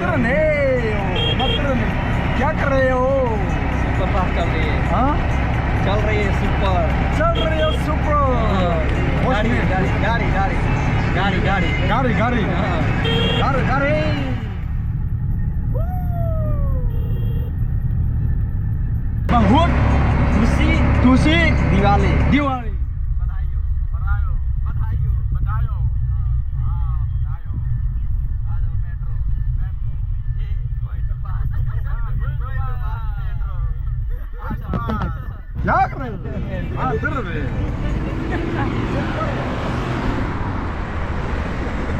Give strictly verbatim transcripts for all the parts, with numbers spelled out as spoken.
कर रहे हो, मत कर रहे हो। क्या कर रहे हो? सुपर फास्ट चल रही है। हाँ? चल रही है सुपर। चल रही है सुपर। हाँ। बहुत गाड़ी, तेज। गाड़ी, गाड़ी, गाड़ी। गाड़ी, गाड़ी। गाड़ी, गाड़ी। हाँ। गाड़ी, गाड़ी। बहुत खुशी, खुशी दिवाली। दिवाली। बधाई हो, बधाई हो, बधाई हो, बधाई हो। हाँ, बधाई हो। आ जाओ, मेट्रो, मेट्रो। ये, going to pass। Going to pass, metro. आ जाओ। क्या कर रहे हो? हाँ, कर रहे हो।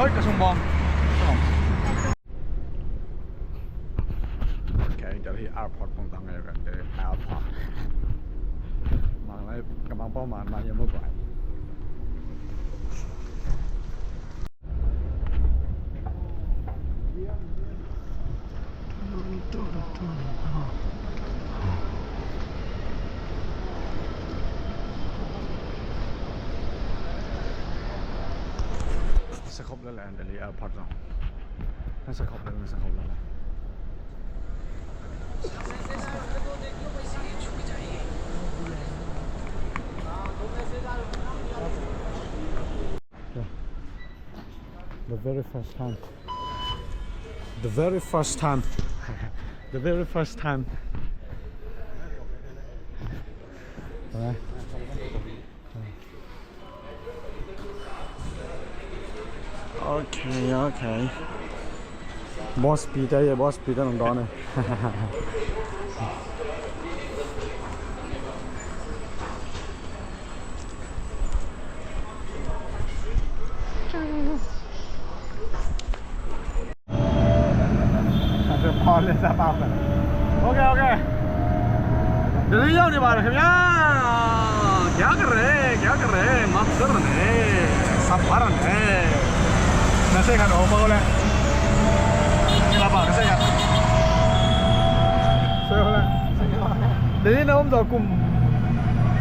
Hoy, ka sung bom. Okay, Delhi airport pong tang ngayon kan Delhi airport. Mang lai, kamang pau man, man yung mukha. Sa khop la la, Delhi airport zong. Sa khop la, sa khop la la. The very first time. The very first time. The very first time. Alright. Okay, okay. Boss Peter, yeah, Boss Peter nong don eh. Okay, okay. Delhi ရောက်နေပါတယ်ခင်ဗျာ။ ကြားကြရဲကြားကြရဲမတ်စရနဲစပါရနဲနစေကတော့ဘာလဲလာပါနစေကဆွဲဟောလဲဒီနေ့နော်ဦးဇော်ကုမ်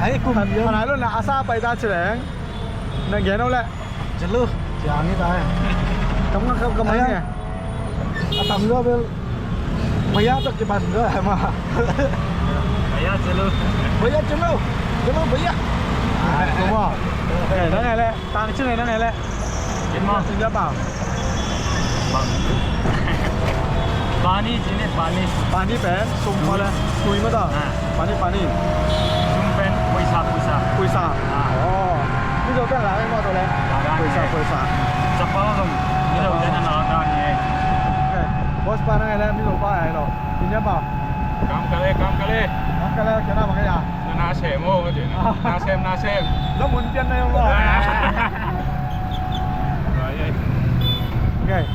အဲ့ကုမ်ခဏလို့လားအစားပိုက်သားချင်တယ် Nang gen aw leh. Jalu. Jani ta. Kam nga kam kam ai ne. A tam lo bel. Bhaiya tak ke ban lo ma. Bhaiya jalu. Bhaiya jalu. Jalu bhaiya. Kuma. Ngai nang ngai leh. Tang chin nang ngai leh. Kin ma sin ja ba. Pani ci ni pani. Pani pen sum pala sui ma ta. Pani pani. Sum pen puisa puisa. Puisa. Oh. Mizo pen la ma to le. Puisa puisa. Chapa lo dong. Mizo pen na la ta ni. Boss pa na le mizo pa ai lo. Kin ja ba. Kam kale kam kale. Kam kale kena ba ya. Na sem mo ka tin. Na sem na sem. Lo mun pian na yo. Okay.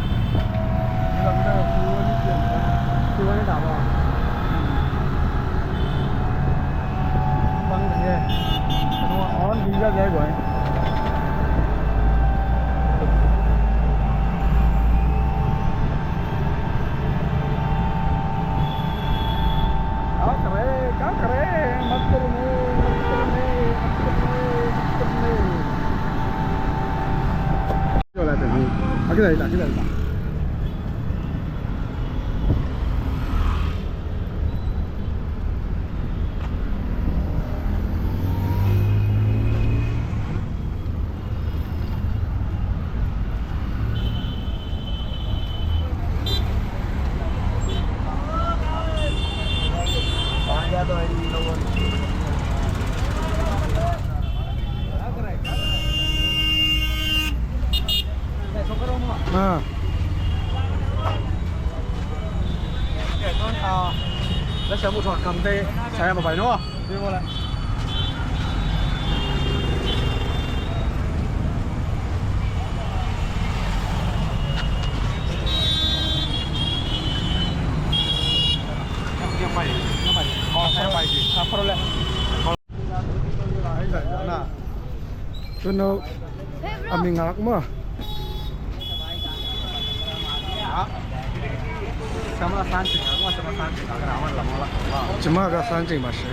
Kita, kita, kita, kita. Ah. Dah siap mudah kamte saya mau bayar no. Tuno a mi ngak maw? Cima ka san cing maw si?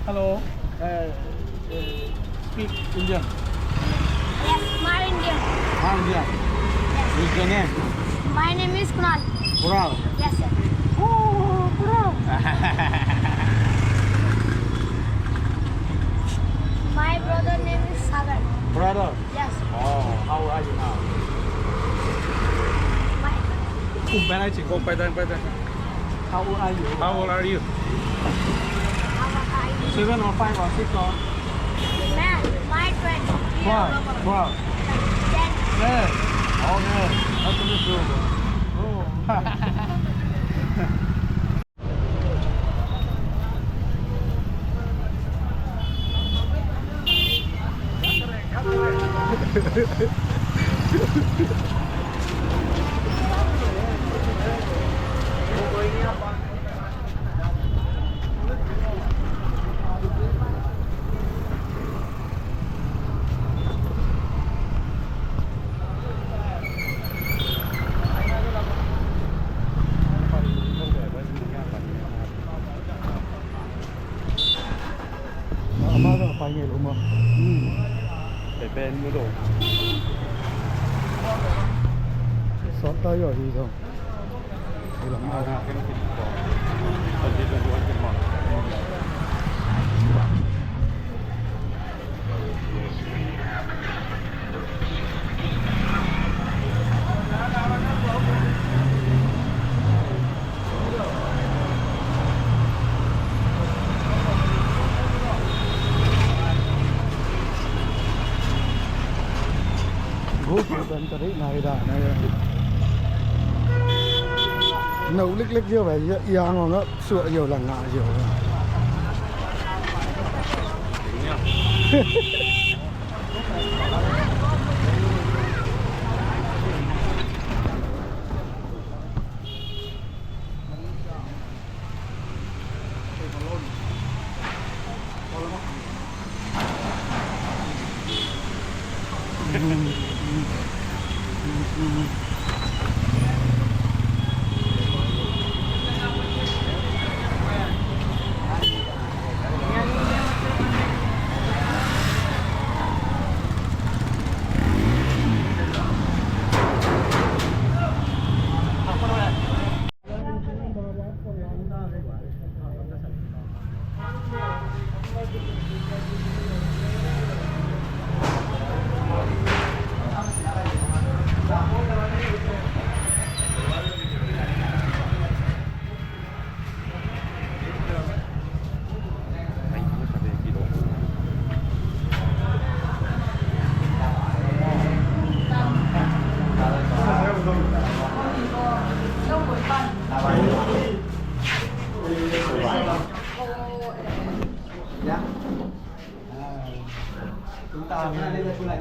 Hello. Hello. Eh, eh, speak Indian. My name is Kunal. Kunal? Yes, sir. Oh, Kunal. My brother name is Sagar. Brother? Yes. Oh, how old are you now? My Kung pai lai cing. Kung pai tang, pai tang. How old are you? How old are you? How old are you? Seven or five or six or? Man, my friend. Twelve, twelve. Ten. Ten. Okay. Nice to meet you. Oh. Ama zong a pai ngei lo maw? Pepen mu do. Sawt ta yo hi zong. Hi lam a. Guk dan tadi nai da nai. No lik lik jo bai yang ong a suah jo lang nga jo.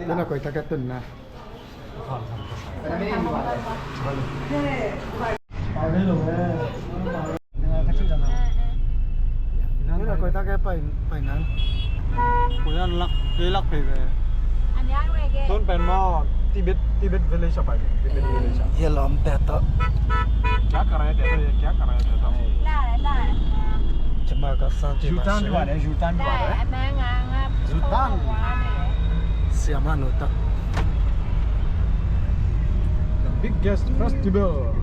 Tuna koi takin tun na. Tuna koi takin pai, pai nan. Koi nan lak, koi lak pai ve. Tun pen maw, Tibet, Tibet village a pai, Tibet village a. Hi lawm te tawh. Kya kar rahe te to, ye kya kar rahe te to? Cuma ka sang cuma. Jutan dua ne, Jutan dua ne. Jutan. Siamah nu tak. The biggest festival.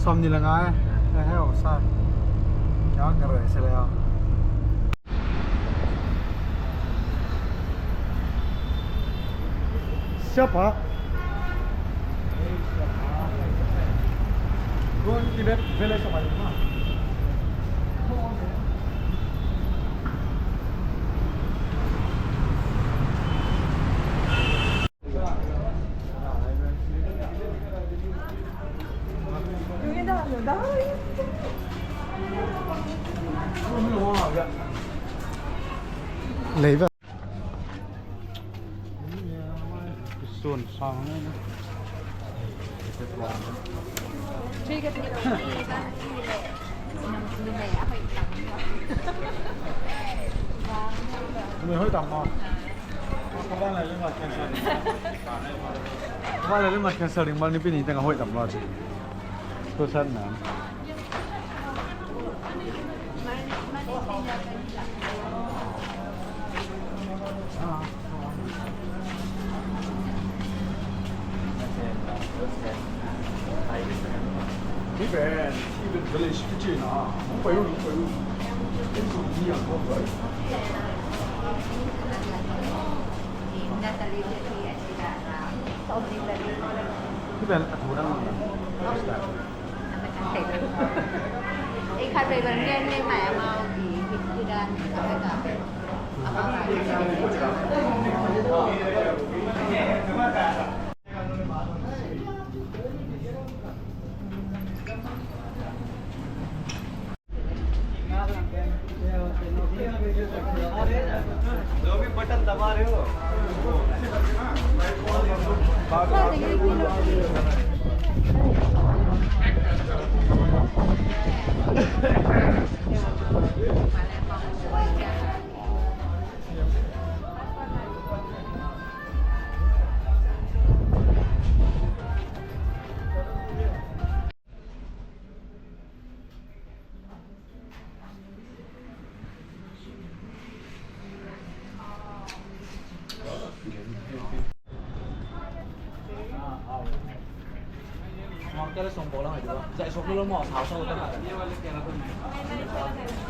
Sawmnih le nga e. Eh, heo, sa. Kya kar rahe se le. Siapa? Go Tibet village apa ini? Leiva. Sun sang na. Mei hoih tam maw? Ka van lai le mat cancel ding. Ka van lai le mat cancel ding bang ni pi ni teng a hoih tam maw ci. Tua san na. Ei khat vei bang gen nei mai a mau i hit i dan ka hoi ka. जो भी बटन दबा रहे हो।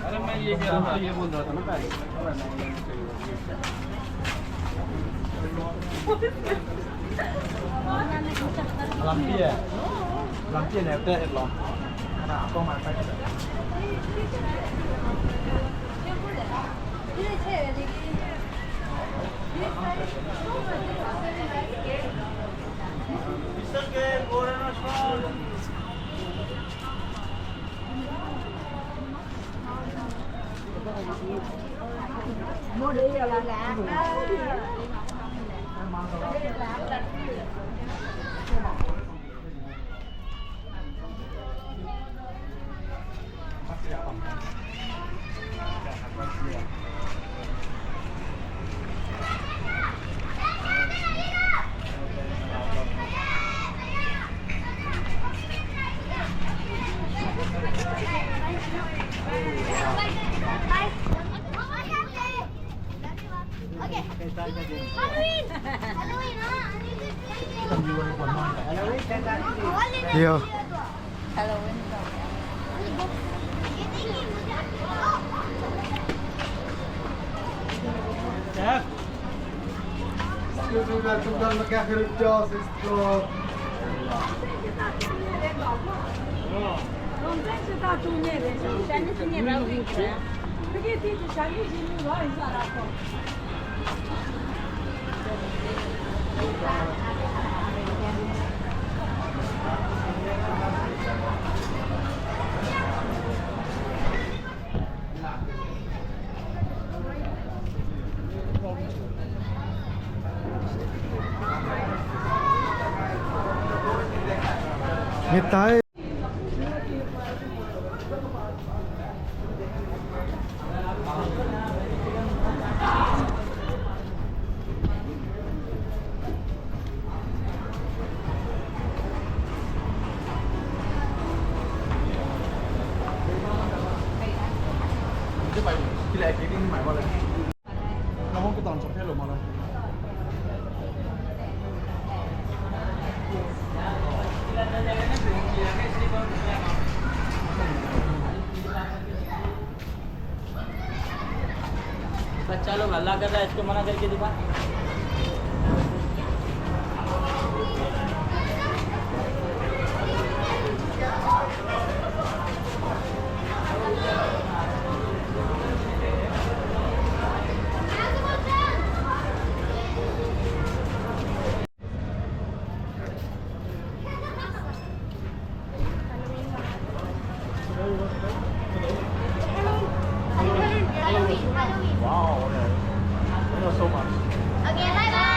अरे, मैं ये कह रहा था, ये बोल रहा था ना पहले। Lampi ya? Lampi ya, nete, eh, lo. Ada apa mata kita? Yo. बच्चा लोग हल्ला कर रहा है, इसको मना करके दिखा। Wow, okay. Thank you so much. Okay, bye bye.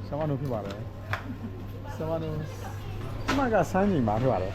Sama no pi bare. Sama no. Maga sani ma pi bare.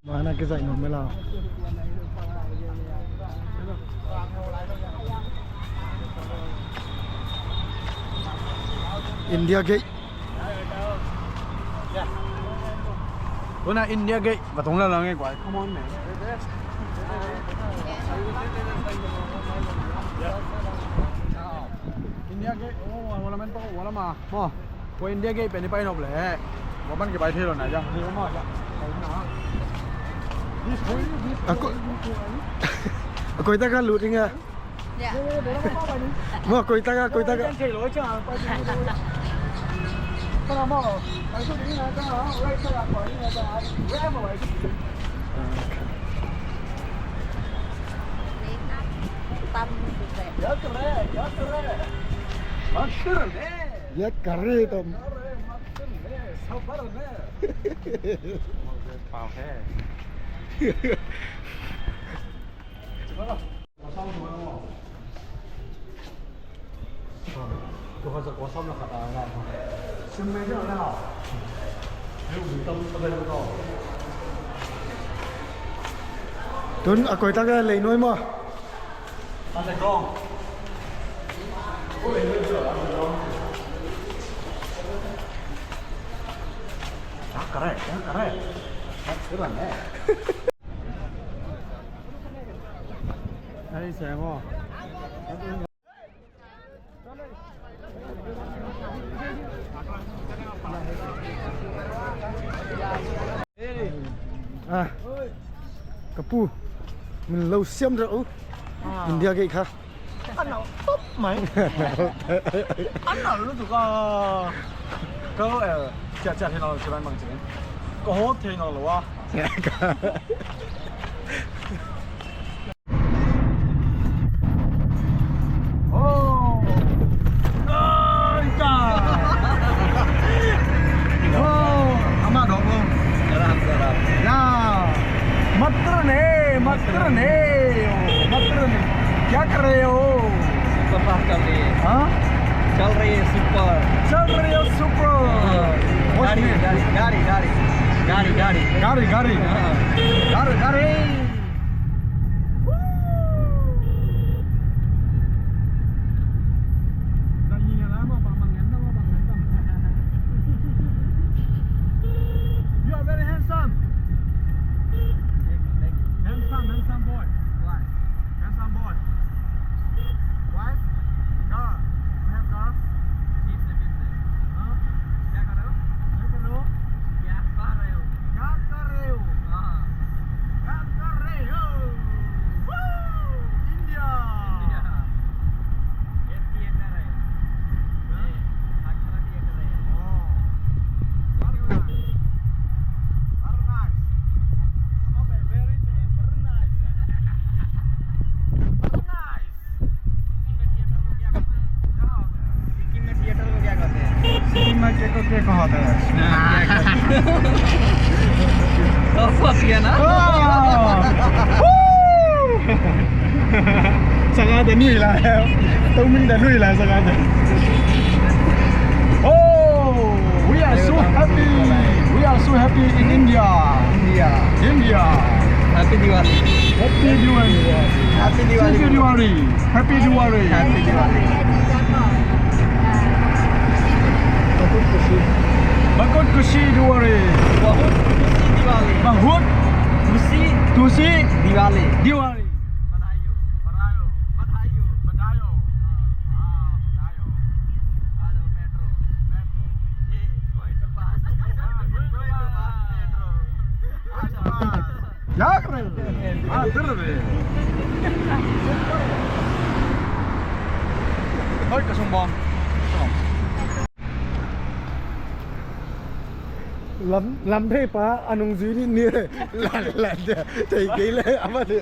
Mana ke zai no mela. India Gate. Tuna India Gate va tung la lang e guai. Come on, man. India Gate. Oh, wala man pa, wala ma. Mo. Ko India Gate pen i pai nop le. Wa man ke pai thei lo na ya. Ni ma ya. A koi, a koi ta ka lut ding a. Mo, koi taka, koi taka. Ya kare tam. Tun a koi taka lei nuai maw? Ai, seng aw. Ah, ka pu. Min lo siam rau. Ah. India Gate kha. A nal top mai. A nal lutuk a. Ka, eh, ciah, ciah thei nawn lo, ciah bang bang ciah. Ka hawt thei nawn lo a. Oh. Ai, ka. Oh, ama dong lo. Salam, salam. Ya. Matra ne, matra ne, matra ne. Kya kar rahe ho? Super fast chal rahi hai. Haan? Chal rahi hai super. Chal rahi hai super. Haan. Gari, gari, gari, gari. Gari, gari. Gari, gari. Haan. Gari, gari. You are very handsome. Handsome, handsome boy. Why? Handsome boy. Wife? Girl? You have girl? She's the business. Huh? क्या कर रहे हो? क्या कर रहे हो? क्या कर रहे हो? क्या कर रहे हो? हाँ। क्या कर रहे हो? Keko, keko hotel. Kau kuat pian ah. Oh. Woo! Sanga de nui la. Tau min de nui la sanga de. Oh, we are so happy. We are so happy in India. India. India. Happy Diwali. Happy Diwali. Happy Diwali. Happy Diwali. Happy Diwali. Happy Diwali. बहुत खुशी दिवाली। बहुत खुशी दिवाली। बहुत खुशी, खुशी दिवाली। दिवाली। बधाई हो, बधाई हो, बधाई हो, बधाई हो। हाँ, हाँ, बधाई हो। आ जाओ, मेट्रो, मेट्रो। ये, कोई तो पास। कोई तो पास, मेट्रो। आ जाओ, पास। क्या कर रहे हो? हाँ, कर रहे हैं। Oi, ka sung bawm. Lam, lam thei pa, a nung zui ni ni. Lan, lan, thei kei le, a ma de.